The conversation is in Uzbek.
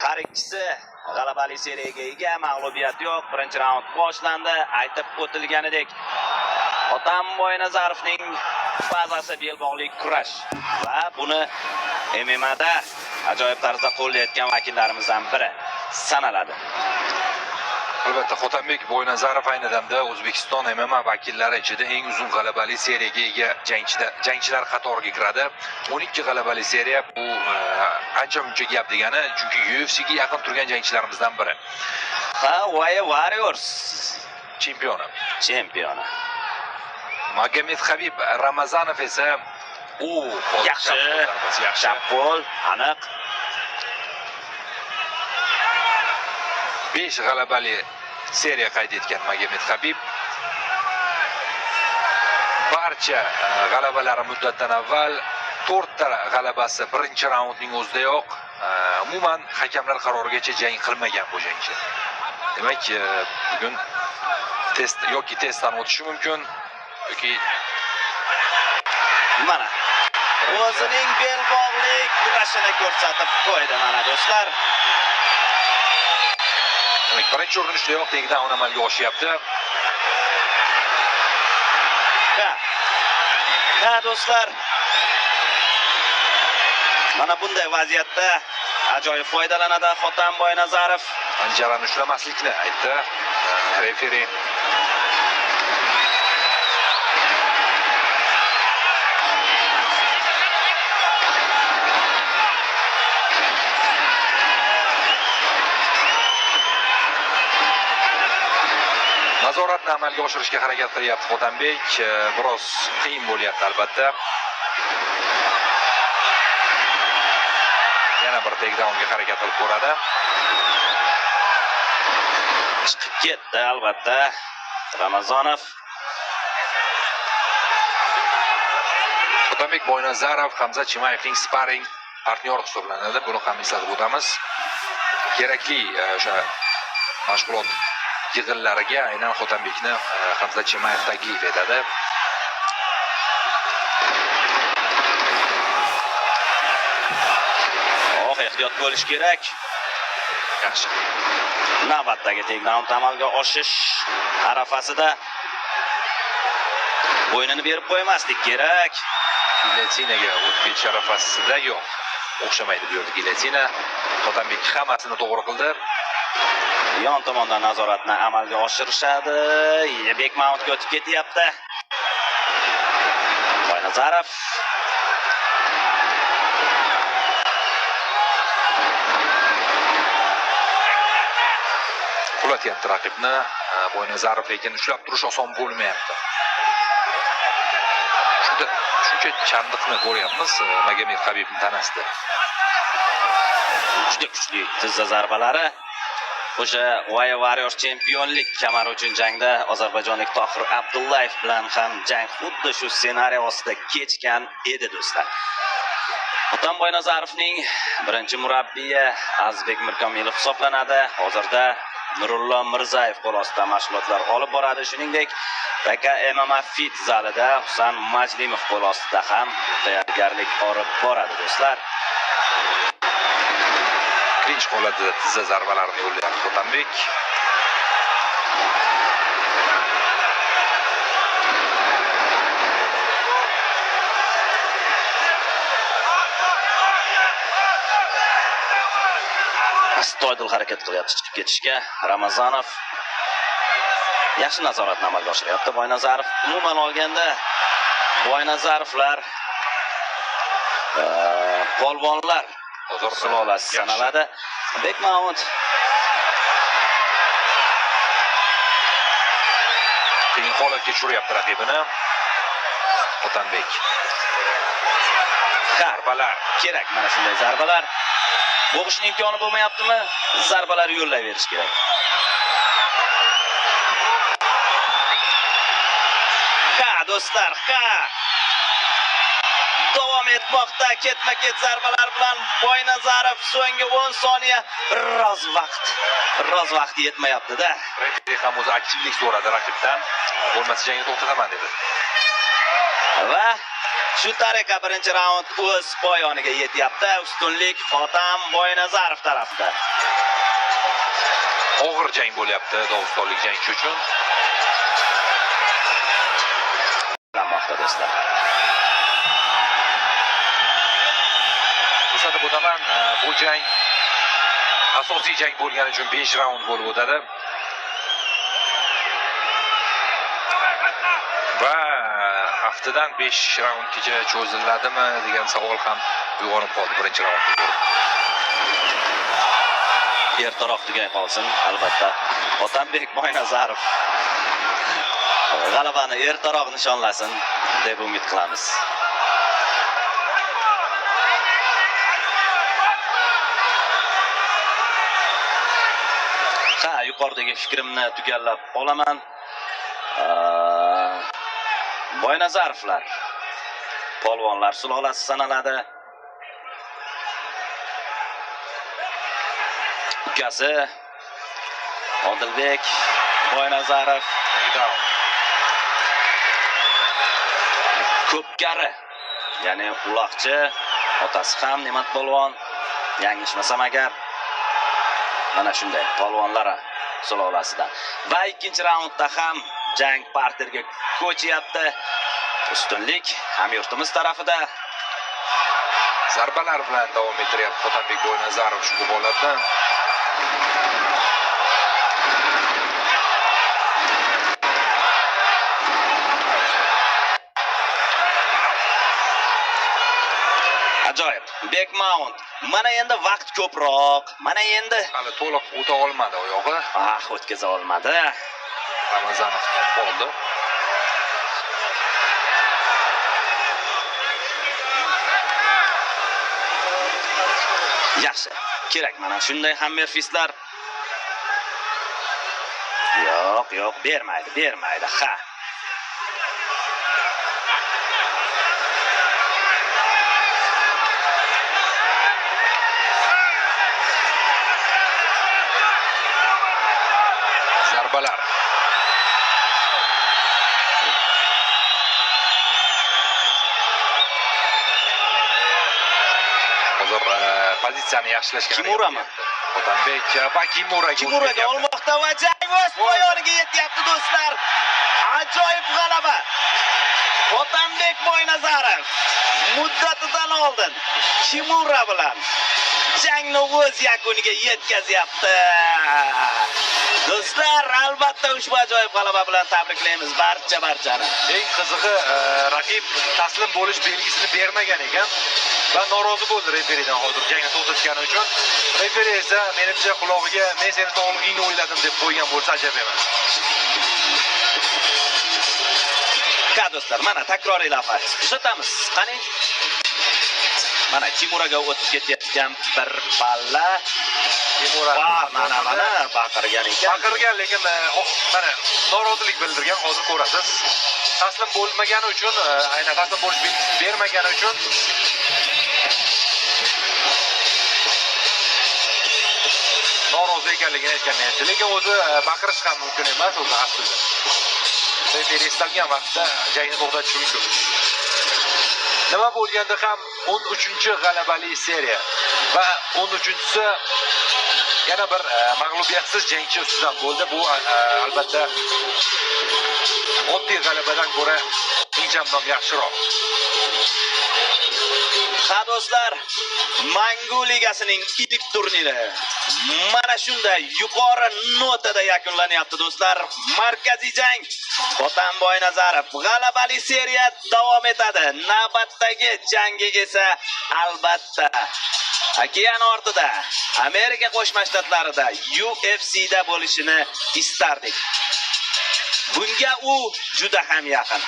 Har ikkisi g'alabali seriyaga ega, mag'lubiyat yo'q. Birinchi raund boshlandi. Aytib o'tilganidek, Hotam Boynazarovning bazasi belbog'li kurash va buni MMAda ajoyib tarzda qo'llayotgan vakillarimizdan biri sanaladi. Albatta, Xotambek Boynazarov ayni damda O'zbekiston MMA vakillari ichida eng uzun g'alabali seriyaga ega jangchilar qatoriga kiradi. 12 g'alabali seriya bu ancha muncha gap degani, chunki UFCga yaqin turgan jangchilarimizdan biri. Ha, Wire Warriors chempioni. Chempioni. Magomed Habib Ramazanov esa u Yaxshi. Zarbasi yaxshi. Chap qo'l, aniq. 5 g'alabali seriya qayd etgan Magomed Habib barcha g'alabalari muddatdan avval, 4 ta g'alabasi birinchi raundning o'zidayoq, umuman hakamlar qarorigacha jang qilmagan bu jangchi. Demak, bugun test yoki testdan o'tishi mumkin yoki Mana o'zining belbog'li kurashini ko'rsatib qo'ydi mana, do'stlar. Demak, birinchi urinishdayoq takedown amalga oshyapti. Ha. Ha, do'stlar. Mana bunday vaziyatda ajoyib foydalanadi Hotam Boynazarov. Panjarani ushlamaslikni aytdi referi. Nazoratni amalga oshirishga harakat qilyapti Xotambek. Biroz qiyin bo'lyapti albatta. Yana bir takedownga harakat qilib ko'radi. Chiqib ketdi albatta Ramazonov. Otabek Boynazarov Hamza Chimayevning sparring partnyori hisoblanadi. Buni ham eslatib o'tamiz. Kerakli o'sha mashg'ulot yig'inlariga aynan Xotambekni Hamza Chimayev taklif etadi. Oh, ehtiyot bo'lish kerak. Yaxshi. Navbatdagi takedown amalga oshish arafasida bo'ynini berib qo'ymaslik kerak. Gilyotinaga o'tib ketish arafasida, yo'q. O'xshamaydi bu yerda gilyotina. Xotambek hammasini to'g'ri qildi. Yon tomondan nazoratni amalga oshirishadi. Back mountga o'tib ketyapti. Boynazarov. Qulatyapti raqibni. Boynazarov, lekin ushlab turish oson bo'lmayapti. Shunda shuncha chandiqni ko'ryapmiz Magomed Habibning tanasida. Juda kuchli tizza zarbalari. O'sha Wire Warriors chempionlik kamari uchun jangda ozarbayjonlik Tohir Abdullayev bilan ham jang xuddi shu ssenariy ostida kechgan edi, do'stlar. Otam Boynazarovning birinchi murabbiyi Azizbek Mirkomilov hisoblanadi. Hozirda Nurullo Mirzayev qo'l ostida mashg'ulotlar olib boradi. Shuningdek, TK MMA Fit zalida Husan Majlimov qo'l ostida ham tayyorgarlik olib boradi, do'stlar. Klinch holatida tizza zarbalarini yo'llayapti Xotambek. Astoydil harakat qilyapti chiqib ketishga. Ramazonov yaxshi nazoratni amalga oshiryapti. Boynazarov, umuman olganda, Boynazarovlar polvonlar Hozir sulolasi yaxshi. sanaladi. Back mount. Qiyin holatga tushiryapti raqibini Xotambek. Ha, Zarbalar. kerak mana shunday zarbalar. Bo'g'ishning imkoni bo'lmayaptimi? Zarbalar yo'llayverish kerak. Ha, do'stlar, ha. Davom etmoqda ketma-ket zarbalar bilan Boynazarov. So'nggi 10 soniya, biroz vaqt. Biroz vaqt yetmayapti-da. Referi ham o'zi aktivlik so'radi raqibdan. Bo'lmasa jangni to'xtataman dedi. Va Shu tariqa birinchi raund o'z poyoniga yetyapti. Ustunlik Hotam Boynazarov tarafida. Og'ir jang bo'lyapti dog'istonlik jangchi uchun. Lanmoqda do'stlar. Eslatib o'taman, bu jang asosiy jang bo'lgani uchun 5 raund bo'lib o'tadi. Va haftadan 5 raundgacha cho'ziladimi degan savol ham uyg'onib qoldi birinchi raundda ko'rib. Ertaroq tugay qolsin, albatta. Otambek Boynazarov g'alabani ertaroq nishonlasin deb umid qilamiz. Ha, yuqoridagi fikrimni tugallab olaman. Boynazarovlar polvonlar sulolasi sanaladi. Ukasi Odilbek Boynazarov Takedown. ko'pkari, ya'ni uloqchi, otasi ham Ne'mat polvon, yanglishmasam agar, mana shunday polvonlar sulolasidan. Va ikkinchi raundda ham jang parterga ko'chyapti. Ustunlik hamyurtimiz tarafida. Zarbalar bilan davom ettiryapti Hotambek Boynazarov ushbu holatda. Ajoyib. Back mount. Mana endi vaqt ko'proq. Mana endi Hali to'liq o'ta olmadi oyog'i. Ah, o'tkaza olmadi. Ramazanov tutib qoldi. Yaxshi. Kerak mana shunday hammerfistlar. Yo'q, yo'q, bermaydi, bermaydi. Ha. Zarbalar. Hozir pozitsiyani yaxshilashga harakat Kimurami? qilyapti. Hotambek va Kimuraga Kimuraga o'tib ketyapti. olmoqda va jang o'z poyoniga yetyapti do'stlar. Ajoyib g'alaba. Hotambek Boynazarov muddatidan oldin Kimura bilan jangni o'z yakuniga yetkazyapti. Do'stlar, albatta ushbu ajoyib g'alaba bilan tabriklaymiz barcha barchani. Eng qizig'i, raqib taslim bo'lish belgisini bermagan ekan va norozi bo'ldi referidan hozir jangni to'xtatgani uchun. Referi esa menimcha qulog'iga "Men seni sog'lig'ingni o'yladim" deb qo'ygan bo'lsa ajab emas. Ha do'stlar, mana takroriy lavha. Kuzatamiz. Qani? Mana Kimuraga o'tib ketayotgan bir palla. Kimura. Va mana mana baqirgan ekan. Baqirgan, lekin mana norozilik bildirgan, hozir ko'rasiz. Taslim bo'lmagani uchun, aynan taslim bo'lish belgisini bermagani uchun norozi ekanligini aytgan menimcha. Lekin o'zi baqirish ham mumkin emas o'zi aslida. Referi istalgan vaqtda jangni to'xtatishi mumkin. Nima bo'lganda ham 13-g'alabali seriya va 13-chisi yana bir mag'lubiyatsiz jangchi ustidan bo'ldi. Bu albatta oddiy g'alabadan ko'ra ming chandon yaxshiroq. Ha do'stlar, Mangu ligasining ilk turniri mana shunday yuqori notada yakunlanyapti do'stlar. Markaziy jang Hotam Boynazarov g'alabali seriya davom etadi. Navbatdagi jangi esa albatta okean ortida, Amerika Qo'shma Shtatlarida UFCda bo'lishini istardik. Bunga u juda ham yaqin.